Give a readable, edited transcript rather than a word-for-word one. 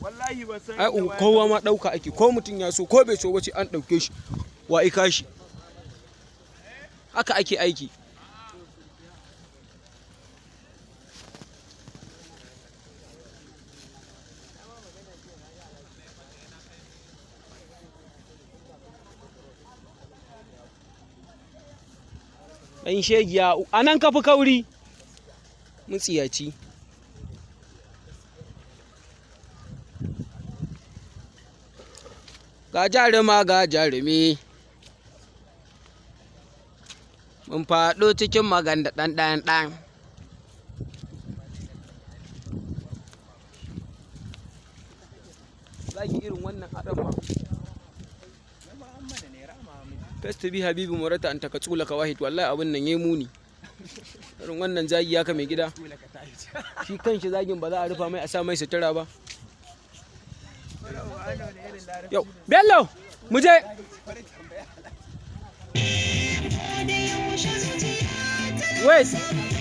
Wallahi ban san. Ai kowa ma ɗauka ake, ko mutum ya so ko bai so ba sai an ɗauke shi. Wa ika shi? Haka ake aiki. Ɗan shegiya, a nan ka fi kauri. Mutsiyaci. Ga jaruma ga jarumi. Mun faɗo cikin maganda ɗan ɗan ɗan. Zagi irin wannan haɗin ma. First bi Habibu Murata an taka tsula kawahid, wallahi abin nan yayi muni. Irin wannan zagi ya ka mai gida. Shi kanshi zagin ba za a rufa mai a sa mai sutura ba. Yau, Bello, mu je. Wait.